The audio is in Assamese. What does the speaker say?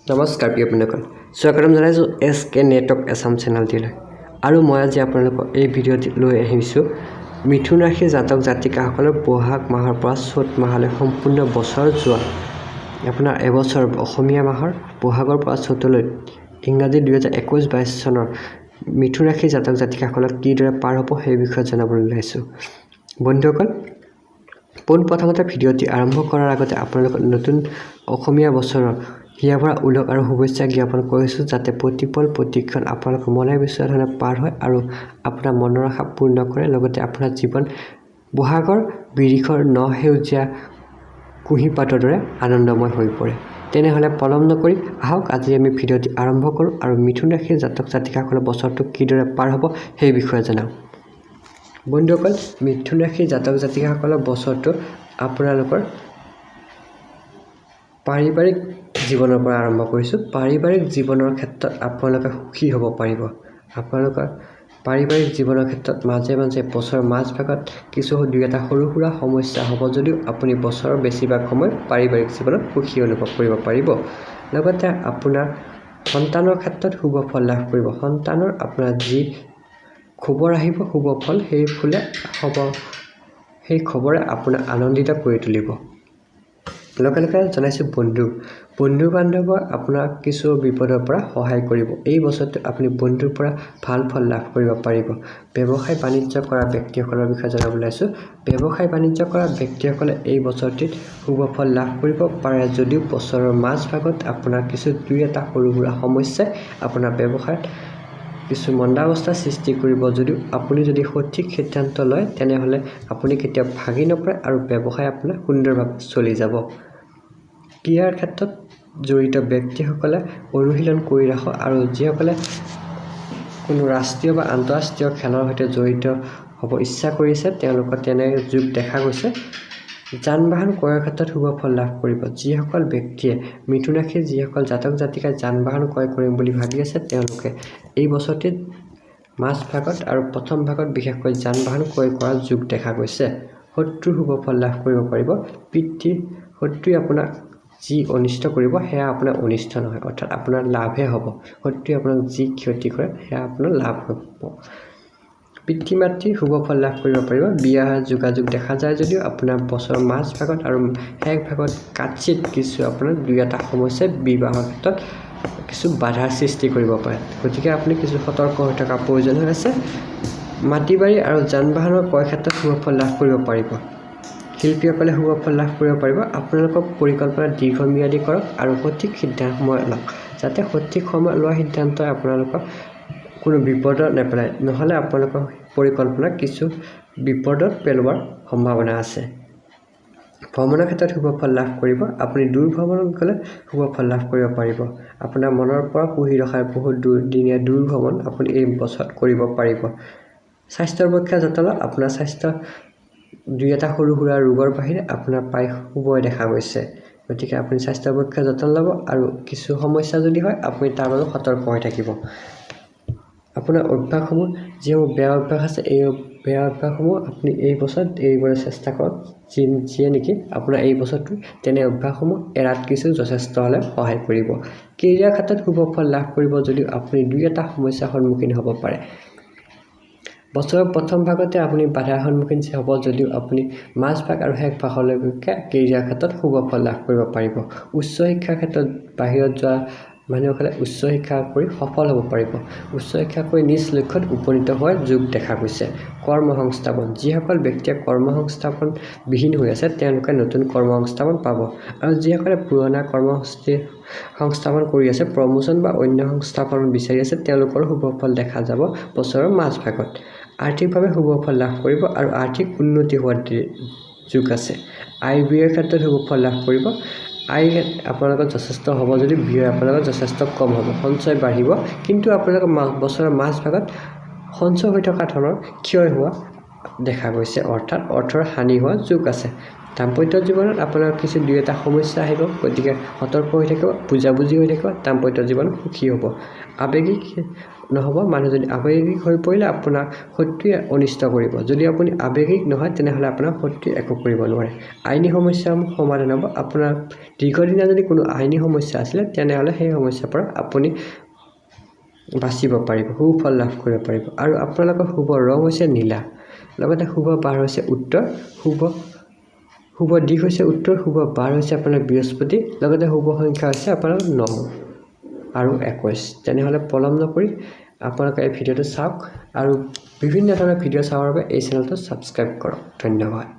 নমস্কাৰ প্ৰিয় বন্ধুসকল, স্বাগতম জনাইছোঁ এছ কে নেটৱৰ্ক এছাম চেনেলটিলৈ। আৰু মই আজি আপোনালোকক এই ভিডিঅ'টি লৈ আহিছোঁ মিথুন ৰাশিৰ জাতক জাতিকাসকলৰ বহাগ মাহৰ পৰা চ'ত মাহলৈ সম্পূৰ্ণ বছৰ যোৱা আপোনাৰ এবছৰ অসমীয়া মাহৰ বহাগৰ পৰা চ'তলৈ ইংৰাজী 2021-22 চনৰ মিথুন ৰাশিৰ জাতক জাতিকাসকলক কিদৰে পাৰ হ'ব, সেই বিষয়ে জনাবলৈ ওলাইছোঁ। বন্ধুসকল, পোনপ্ৰথমতে ভিডিঅ'টি আৰম্ভ কৰাৰ আগতে আপোনালোকক নতুন অসমীয়া বছৰৰ হিয়াভৰা ওলগ আৰু শুভেচ্ছা জ্ঞাপন কৰিছোঁ, যাতে প্ৰতিপল প্ৰতিক্ষণ আপোনালোকৰ মনে বিচৰা ধৰণে পাৰ হয় আৰু আপোনাৰ মনৰ আশা পূৰ্ণ কৰে। লগতে আপোনাৰ জীৱন বহাগৰ বিৰিখৰ ন সেউজীয়া কুঁহিপাতৰ দৰে আনন্দময় হৈ পৰে। তেনেহ'লে পলম নকৰি আহক, আজি আমি ভিডিঅ'টি আৰম্ভ কৰোঁ আৰু মিথুন ৰাশিৰ জাতক জাতিকাসকলৰ বছৰটো কিদৰে পাৰ হ'ব, সেই বিষয়ে জনাওঁ। বন্ধুসকল, মিথুন ৰাশিৰ জাতক জাতিকাসকলৰ বছৰটো আপোনালোকৰ পাৰিবাৰিক জীৱনৰ পৰা আৰম্ভ কৰিছোঁ। পাৰিবাৰিক জীৱনৰ ক্ষেত্ৰত আপোনালোকে সুখী হ'ব পাৰিব। আপোনালোকৰ পাৰিবাৰিক জীৱনৰ ক্ষেত্ৰত মাজে মাজে বছৰৰ মাজভাগত কিছু দুই এটা সৰু সুৰা সমস্যা হ'ব যদিও আপুনি বছৰৰ বেছিভাগ সময় পাৰিবাৰিক জীৱনত সুখী অনুভৱ কৰিব পাৰিব। লগতে আপোনাৰ সন্তানৰ ক্ষেত্ৰত শুভ ফল লাভ কৰিব। সন্তানৰ আপোনাৰ যি খবৰ আহিব, শুভ ফল, সেই ফুলে হ'ব, সেই খবৰে আপোনাক আনন্দিত কৰি তুলিব। লগে লগে জনাইছোঁ, বন্ধু বান্ধৱৰ আপোনাক কিছু বিপদৰ পৰা সহায় কৰিব। এই বছৰটো আপুনি বন্ধুৰ পৰা ভাল ফল লাভ কৰিব পাৰিব। ব্যৱসায় বাণিজ্য কৰা ব্যক্তিসকলৰ বিষয়ে জনাব ওলাইছোঁ। ব্যৱসায় বাণিজ্য কৰা ব্যক্তিসকলে এই বছৰটিত শুভ ফল লাভ কৰিব পাৰে যদিও বছৰৰ মাজভাগত আপোনাৰ কিছু দুই এটা সৰু সুৰা সমস্যাই আপোনাৰ ব্যৱসায়ত কিছু মন্দাৱস্থাৰ সৃষ্টি কৰিব যদিও আপুনি যদি সঠিক সিদ্ধান্ত লয়, তেনেহ'লে আপুনি কেতিয়াও ভাগি নপৰে আৰু ব্যৱসায় আপোনাৰ সুন্দৰভাৱে চলি যাব। ক্ৰীড়াৰ ক্ষেত্ৰত জড়িত ব্যক্তিসকলে অনুশীলন কৰি ৰাখক আৰু যিসকলে কোনো ৰাষ্ট্ৰীয় বা আন্তঃৰাষ্ট্ৰীয় খেলৰ সৈতে জড়িত হ'ব ইচ্ছা কৰিছে, তেওঁলোকৰ তেনে যোগ দেখা গৈছে। যান বাহন ক্ৰয়ৰ ক্ষেত্ৰত শুভ ফল লাভ কৰিব। যিসকল ব্যক্তিয়ে মিথুন ৰাশিৰ যিসকল জাতক জাতিকাই যান বাহন ক্ৰয় কৰিম বুলি ভাবি আছে, তেওঁলোকে এই বছৰটিত মাজভাগত আৰু প্ৰথম ভাগত বিশেষকৈ যান বাহন ক্ৰয় কৰাৰ যোগ দেখা গৈছে। শত্ৰুৰ শুভ ফল লাভ কৰিব পাৰিব। পিতৃ শত্ৰুৱে আপোনাক যি অনিষ্ট কৰিব, সেয়া আপোনাৰ অনিষ্ট নহয়, অৰ্থাৎ আপোনাৰ লাভহে হ'ব। শত্ৰুৱে আপোনাক যি ক্ষতি কৰে, সেয়া আপোনাৰ লাভ হ'ব। পিতৃ মাতৃৰ শুভ ফল লাভ কৰিব পাৰিব। বিয়া যোগাযোগ দেখা যায় যদিও আপোনাৰ বছৰৰ মাজভাগত আৰু শেষ ভাগত কাচিৎ কিছু আপোনাৰ দুই এটা সমস্যাই বিবাহৰ ক্ষেত্ৰত কিছু বাধাৰ সৃষ্টি কৰিব পাৰে। গতিকে আপুনি কিছু সতৰ্ক হৈ থকা প্ৰয়োজন হৈ আছে। মাটি বাৰী আৰু যান বাহনৰ ক্ৰয় ক্ষেত্ৰত শুভ ফল লাভ কৰিব পাৰিব। শিল্পীসকলে শুভ ফল লাভ কৰিব পাৰিব। আপোনালোকৰ পৰিকল্পনা দীৰ্ঘম্যাদী কৰক আৰু সঠিক সিদ্ধান্ত লওক, যাতে সঠিক সময়ত লোৱা সিদ্ধান্তই আপোনালোকক কোনো বিপদত নেপেলায়। নহ'লে আপোনালোকৰ পৰিকল্পনা কিছু বিপদত পেলোৱাৰ সম্ভাৱনা আছে। ভ্ৰমণৰ ক্ষেত্ৰত শুভ ফল লাভ কৰিব। আপুনি দূৰ ভ্ৰমণত গ'লে শুভ ফল লাভ কৰিব পাৰিব। আপোনাৰ মনৰ পৰা পুহি ৰখা বহুত দূৰদিনীয়া দূৰ ভ্ৰমণ আপুনি এই বছৰত কৰিব পাৰিব। স্বাস্থ্যৰ পক্ষে যতন লওক। আপোনাৰ স্বাস্থ্য দুই এটা সৰু সুৰা ৰোগৰ বাহিৰে আপোনাৰ প্ৰায় শুভই দেখা গৈছে। গতিকে আপুনি স্বাস্থ্যৰ পক্ষে যতন ল'ব আৰু কিছু সমস্যা যদি হয়, আপুনি তাৰ বাবে সতৰ্ক হৈ থাকিব। আপোনাৰ অভ্যাসসমূহ, যিসমূহ বেয়া অভ্যাস আছে, এই বেয়া অভ্যাসসমূহ আপুনি এই বছৰত এৰিবলৈ চেষ্টা কৰক, যিয়ে নেকি আপোনাৰ এই বছৰটো তেনে অভ্যাসসমূহ এৰাত কিছু যথেষ্ট হ'লে সহায় কৰিব। কেৰিয়াৰ ক্ষেত্ৰত শুভ ফল লাভ কৰিব যদিও আপুনি দুই এটা সমস্যাৰ সন্মুখীন হ'ব পাৰে। বছৰৰ প্ৰথম ভাগতে আপুনি বাধাৰ সন্মুখীন হ'ব যদিও আপুনি মাজভাগ আৰু শেষ ভাগলৈকে কেৰিয়াৰ ক্ষেত্ৰত শুভ ফল লাভ কৰিব পাৰিব। উচ্চ শিক্ষাৰ ক্ষেত্ৰত বাহিৰত যোৱা মানুহসকলে উচ্চ শিক্ষা কৰি সফল হ'ব পাৰিব। উচ্চ শিক্ষা কৰি নিজ লক্ষ্যত উপনীত হোৱাৰ যোগ দেখা গৈছে। কৰ্ম সংস্থাপন, যিসকল ব্যক্তিয়ে কৰ্ম সংস্থাপন বিহীন হৈ আছে, তেওঁলোকে নতুন কৰ্ম সংস্থাপন পাব আৰু যিসকলে পুৰণা কৰ্মসূচী সংস্থাপন কৰি আছে, প্ৰমোচন বা অন্য সংস্থাপন বিচাৰি আছে, তেওঁলোকৰ শুভ ফল দেখা যাব। বছৰৰ মাজভাগত আৰ্থিকভাৱে শুভ ফল লাভ কৰিব আৰু আৰ্থিক উন্নতি হোৱাৰ যোগ আছে। আয় ব্যয়ৰ ক্ষেত্ৰত শুভ ফল লাভ কৰিব। আয় আপোনালোকৰ যথেষ্ট হ'ব যদি ব্যয় আপোনালোকৰ যথেষ্ট কম হ'ব। সঞ্চয় বাঢ়িব, কিন্তু আপোনালোকৰ বছৰৰ মাজভাগত সঞ্চয় হৈ থকা ধনৰ ক্ষয় হোৱা দেখা গৈছে, অৰ্থাৎ অৰ্থৰ হানি হোৱা যোগ আছে। দাম্পত্য জীৱনত আপোনাৰ কিছু দুই এটা সমস্যা আহিব, গতিকে সতৰ্ক হৈ থাকিব, বুজাবুজি হৈ থাকিব। দাম্পত্য জীৱন সুখী হ'ব। আৱেগিক নহ'ব। মানুহজনী আৱেগিক হৈ পৰিলে আপোনাক শত্ৰুৱে অনিষ্ট কৰিব। যদি আপুনি আৱেগিক নহয়, তেনেহ'লে আপোনাক শত্ৰুৱে একো কৰিব নোৱাৰে। আইনী সমস্যাসমূহ সমাধান হ'ব। আপোনাৰ দীৰ্ঘদিনীয়া যদি কোনো আইনী সমস্যা আছিলে, তেনেহ'লে সেই সমস্যাৰ পৰা আপুনি বাচিব পাৰিব, সুফল লাভ কৰিব পাৰিব। আৰু আপোনালোকৰ শুভ ৰং হৈছে নীলা, লগতে শুভ বাৰ হৈছে উত্তৰ, শুভ শুভ দিশ হৈছে উত্তৰ, শুভ বাৰ হৈছে আপোনাৰ বৃহস্পতি, লগতে শুভ সংখ্যা হৈছে আপোনাৰ 9 আৰু 21। তেনেহ'লে পলম নকৰি আপোনালোকে এই ভিডিঅ'টো চাওক আৰু বিভিন্ন ধৰণৰ ভিডিঅ' চাবৰ বাবে এই চেনেলটো ছাবস্ক্ৰাইব কৰক। ধন্যবাদ।